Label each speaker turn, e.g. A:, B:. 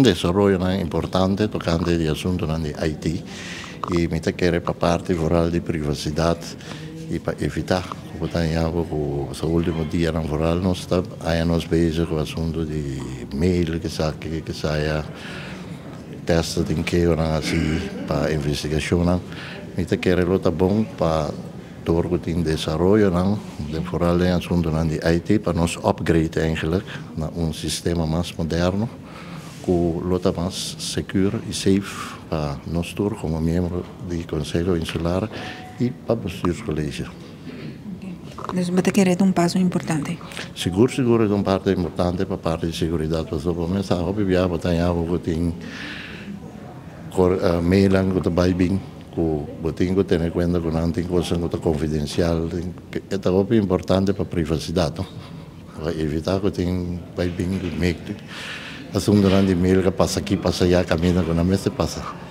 A: Desaroyonan importante tokante di asuntunan di IT i mi ta kere pa parti vooral di privasidat i pa evitá ku bo ta haña bo ku e último dianan vooral nos ta haña nos bezig ku asuntu di mail esaki kesaya tèst tin keonan hasi pa investigashonnan. Mi ta kere lo ta bon pa dor ku tin desaroyonan den vooral den asuntunan di IT pa nos upgrade eigenlijk na un sistema mas moderno ku lo ta mas sekur i safe pa nos tur komo miembro di Konseho Insular i pa Bestuurscollege.
B: Dus bo ta kere un paso importante.
A: Sigur, sigur e un parti importante pa parti di seguridat. Pasobra bo sa hopi bia bo ta haña bo ku tin mailnan ku ta bai bin ku bo tin ku tene kuenta ku nan tin kosnan ku ta konfidensial. E ta hopi importante pa privasidat, no? Pa evitá ku tin bai bin di mail asuntunan di mail ka pasa aki pasa allá kaminda ku nan mester pasa.